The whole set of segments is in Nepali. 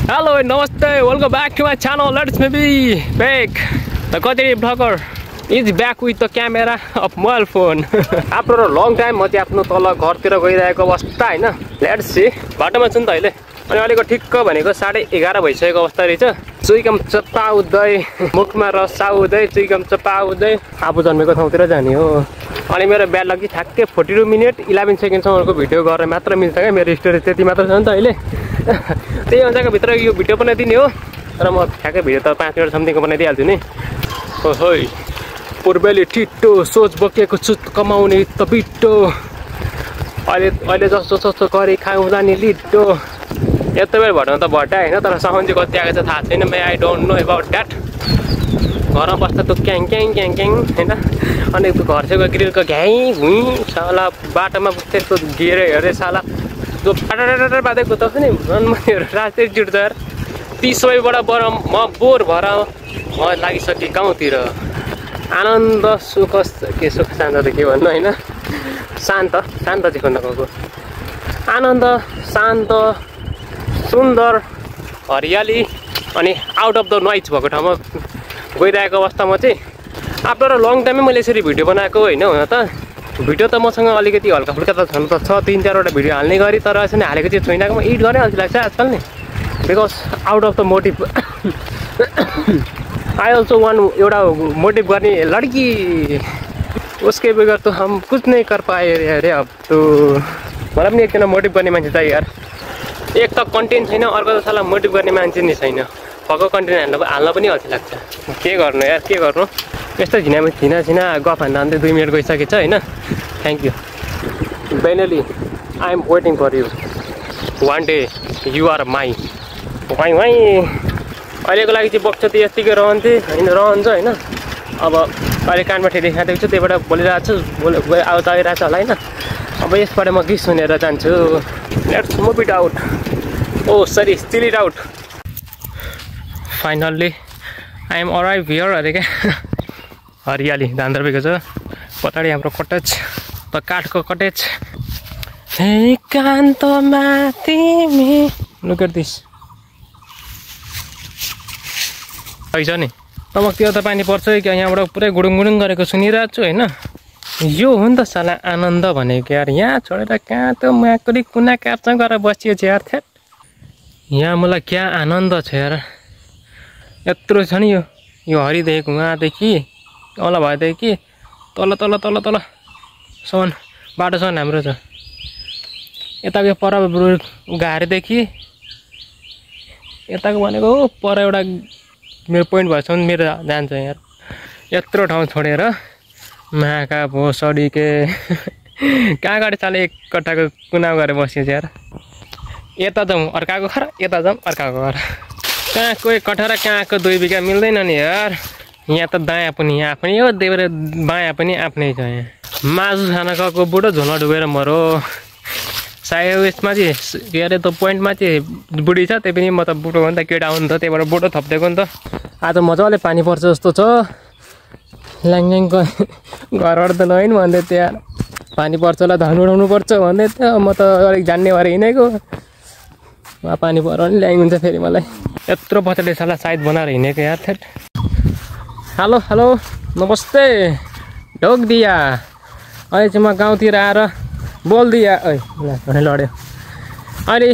Hello, namaste, welcome back to my channel. Let's maybe back. The Qadri vlogger is back with the camera of mobile phone. After a long time, म चाहिँ आफ्नो तल घरतिर गइरहेको अवस्था हैन. Let's see. बाटोमा छु नि त अहिले. अनि अहिलेको ठिक्क भनेको 11:30 भइसकेको अवस्था रहेछ. चुइकम चप्पा उड्दै, मुखमा रस आउँदै, चुइकम चप्पा उड्दै आफू जन्मेको ठाउँतिर जाने हो. अनि मेरो ब्यालग चाहिँ ठ्याक्कै 42 मिनेट 11 सेकेन्डसम्मको भिडियो गरेर मात्र मिल्छ क्या. मेरो स्टोरेज त्यति मात्र छ नि त अहिले. त्यही अनुसारको भित्र यो भिडियो बनाइदिने हो. तर म ठ्याक्कै भिडियो त 5 मिनेट समथिङको बनाइदिइहाल्छु नि. ओहोइ पूर्वेली ठिटो सोच बोकेको छु कमाउने त बिट्टो. अहिले जस्तो जस्तो गरी खाउँला नि लिटो. यस्तो बेर भट्न त भट्टा होइन, तर साउन्ड चाहिँ कति आएको छ थाहा छैन. I don't know about that. घरमा बस्दा त क्याङ क्याङ क्याङ क्याङ होइन. अनि घर छेउको ग्रिलको घ्याइ भुइँ साला बाटोमा त्यस्तो घेरे हेरे साला जो टाटाटाटा बाँधेको त नि मनमनीहरू रातै जुट्छ यार. ती सबैबाट म बोर भएर म लागिसकेँ गाउँतिर. आनन्द सुख के सुख शान्त त के भन्नु होइन. शान्त चाहिँ खोज्न गएको. आनन्द शान्त सुन्दर हरियाली अनि आउट अफ द नोइज भएको ठाउँमा गइरहेको अवस्थामा चाहिँ आफ्टर लङ टाइममै मैले यसरी भिडियो बनाएको होइन. हुन त भिडियो त मसँग अलिकति हल्का फुल्का त छनु त छ, 3-4वटा भिडियो हाल्ने गरी, तर यसरी हालेको चाहिँ छुइनँ. म एडिट गरेँ जस्तो लाग्छ आजकल नि. Because out of the motive I also one एउटा मोटिभ गर्ने लड्की उसके बगैर त हम कुछ नहीं कर पाए अरे. अब त मलाई पनि एकजना मोटिभ गर्ने मान्छे चाहियो यार. एक त कन्टेन्ट छैन, अर्को त साला मोटिभ गर्ने मान्छे नि छैन. भएको कन्टेन्ट हाल्न पनि अल्छी लाग्छ. के गर्नु यार, के गर्नु. यस्तो छिना गफ हान्दा 2 मिनट गइसकेको छ होइन. थ्याङ्क यू बेनली. I am waiting for you. One day you are my. Why अहिलेको लागि चाहिँ बक्छ त यत्तिकै रहन्छ होइन. अब अहिले कानमा ठेली खाँदैछु, त्यहीबाट बोलिरहेको छु. आवाज आइरहेको छ होला होइन. अब यसबाट म गीत सुनेर जान्छु. Let's move it out. Oh sorry, still it out. Finally I am arrive here अरे क्या. हरियाली धान रोपेको छ पछाडि हाम्रो कटेज त काठको कटेज. हे कान्तमा तिमी लुक एट दिस. पैसा नि टमकतिर त पानी पर्छ कि यहाँबाट पुरै गुडुङ गरेको सुनिरहेको छु होइन. यो हो नि त साला आनन्द भनेको यार. यहाँ छोडेर कहाँ त माकुरी कुना काप्छ गरेर बसियो छ यार. थ्याट यहाँ मलाई क्या आनन्द छ यार. यत्रो छ नि यो हरिदेखि उहाँदेखि तल भएदेखि तल सम्म बाटोसम्म हाम्रो छ. यताको यो पर गाडीदेखि यताको भनेको पर एउटा मेरो पोइन्ट भएसम्म मेरो जान्छ यार. यत्रो ठाउँ छोडेर माका भोसडी के कहाँ गाडी चाले एक कट्टाको कुना गरेर बसिन्छ यार. यता जाउँ अर्काको घर, यता जाउँ अर्काको घर. कहाँको एक कट्ठा र कहाँको 2 बिघा मिल्दैन नि यार. यहाँ त दायाँ पनि आफ्नै हो, देब्रे बायाँ पनि आफ्नै छ. यहाँ मासु खान गएको बुढो झोला डुबेर मरो. सायद यसमा चाहिँ के अरे त पोइन्टमा चाहिँ बुढी छ, त्यही पनि म त बुढो हो नि त, केटा हो नि त, त्यहीबाट बुढो थपिदिएको नि त. आज मजाले पानी पर्छ जस्तो छ. ल्याङको घरबाट त नहिन् भन्दै त्यहाँ पानी पर्छ होला, धान उडाउनु पर्छ भन्दै थियो. म त अलिक जान्ने भएर हिँडेको. पानी पऱ्यो भने ल्याङ हुन्छ फेरि मलाई. यत्रो पछाडि साला साइड बनाएर हिँडेको यार. थेट हेलो नमस्ते ढोक दिया. अहिले चाहिँ म गाउँतिर आएर बोलिदिया. लड्यो. अहिले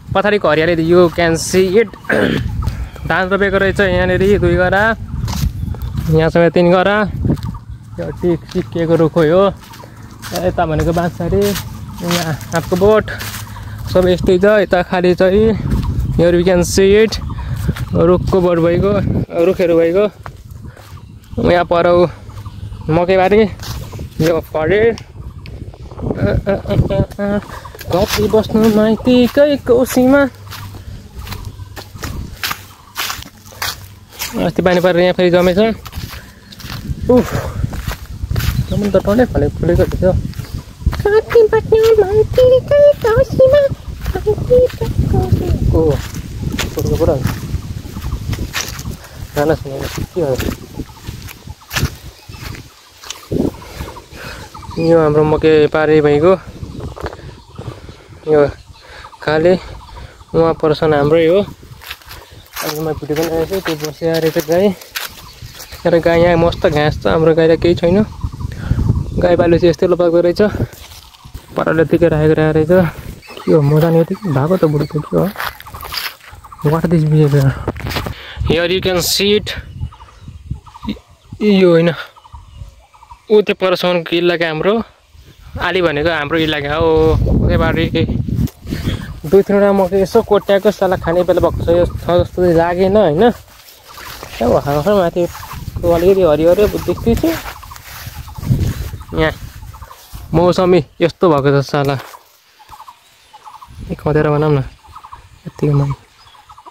पछाडिको हरियाली यु क्यान सी इट. धान रोपेको रहेछ यहाँनिर 2 गरा, यहाँसँग 3 गरा. यो टिकेको रुखो हो. यता भनेको बाँसबारी, यहाँ हातको बोट सबै यस्तै छ. यता खाली छ. यो क्यान सी इट. रुखको बोट भइगयो, रुखहरू भइगयो. यहाँ पर मकैबारी, यो फरेस्ट. कति बस्नु माइतीकै कोसीमा. अस्ति पानी परेर यहाँ फेरि जमेछ. उफ जमिन त टन्नै फुलेको थियो. कति बस्नु माइतीकै कोसीमा. पुरा गाना सुनेको के हो यो. हाम्रो मकै पारी भइगयो. यो खाली उहाँ पर्सन हाम्रै हो. अनि म भिडियो बनाएको छु त्यो बसेर रहेछ गाई र गाई यहाँ मस्त घाँस छ हाम्रो गाईलाई केही छैन गाई बालु चाहिँ यस्तै लोपाएको रहेछ परले यतिकै राखेको रहेछ के हो मजा नि यति भएको त बुढी के हो what this behaviour here you can see it यो होइन ऊ त्यो परसम्मको इलाका हाम्रो आली भनेको हाम्रो इलाका हो उतैबारी 2-3वटा मकै यसो कोट्याएको साला खाने बेला भएको छ जस्तो लागेन होइन भर्खर माथि अलिकति हरिहर देख्दैछ यहाँ मौसमी यस्तो भएको छ साला खदेर बनाऊँ न यतिको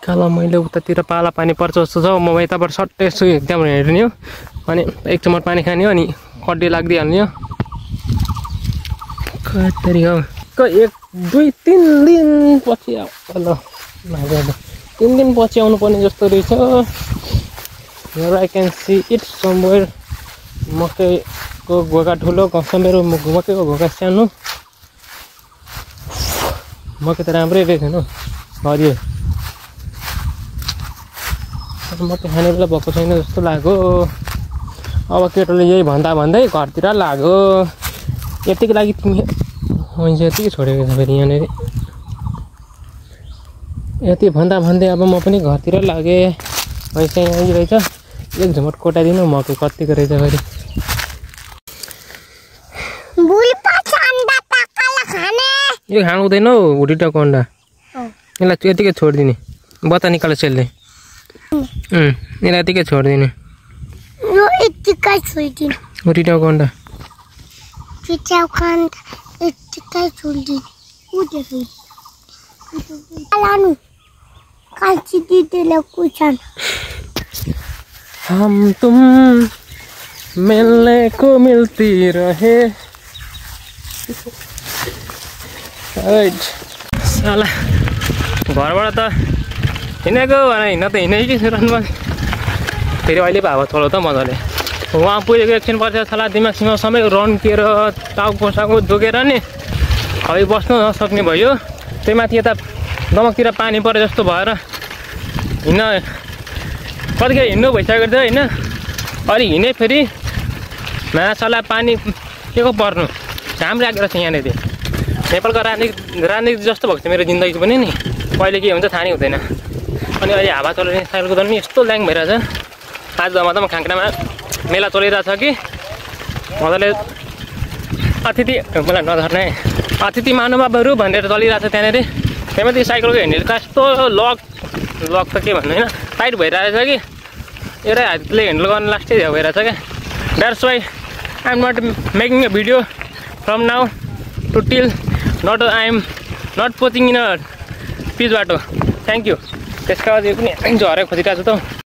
कालो मैले उतातिर पाला पानी पर्छ जस्तो छ म यताबाट सट्टै यसो एकदम हेर्ने हो अनि एक चमट पानी खाने हो अनि कड्डी लाग्दिहाल्ने हो कतरी हो 1-2-3 दिन पछि ल 3 दिन पछि आउनु पर्ने जस्तो रहेछ Here I can see it somewhere मकैको घोगा ठुलो मेरो मकैको घोगा सानो मकै त राम्रै रहेछ नि हरियो मकै खाने बेला भएको छैन जस्तो लाग्यो अब केटोले यही भन्दै घरतिर लाग्यो यतिको लागि तिमी मान्छे यतिकै छोडेको छ फेरि यहाँनिर यति भन्दै अब म पनि घरतिर लागेँ पैसा यहीँ रहेछ एक झमट कोटाइदिनु मकै कतिको रहेछ फेरि यो खानु हुँदैन हौ भुटिटाको अन्डा यसलाई यतिकै छोडिदिने बत्ता निकालेर सेल्दै यसलाई यतिकै छोडिदिने भुटिटाको अन्डा हम तुम मिलने को मिलती रहे साला घरबाट त हिँडेको हिँड्न त हिँडेकै रनमा फेरि अहिले पो हावा चलाउ त मजाले वहाँ पुगेको एकछिन पर्छ साला दिमाग सबै रन्किएर टाउको साउको जोगेर नि अब बस्नु नसक्ने भयो त्यही माथि यता दमकतिर पानी परे जस्तो भएर हिँड्न कतिखेर हिँड्नु भइसकेको थियो होइन अलि हिँडे फेरि माछालाई पानी के को पर्नु घाम लागेर छ यहाँनिर नेपालको राजनीति जस्तो भएको छ मेरो जिन्दगी पनि नि कहिले के हुन्छ थाहा नै हुँदैन अनि अहिले हावा चलाउने साइकलको त नि यस्तो ल्याङ भइरहेछ आज म खाङ्क्रामा मेला चलिरहेछ कि मजाले अतिथि मलाई नधर्ने अतिथि महानुभावहरू भनेर चलिरहेछ त्यहाँनिर त्यही माथि साइकलको हिँडेर कस्तो लक त के भन्नु होइन टाइट भइरहेछ कि एउटै हातले हेन्डल गर्न लास्टै भइरहेछ क्या that's why I am not making a video from now to till not I am not poaching in a pitch बाटो थ्याङ्क यू त्यसका बाद यो पनि झरेर खोजिरहेको छु त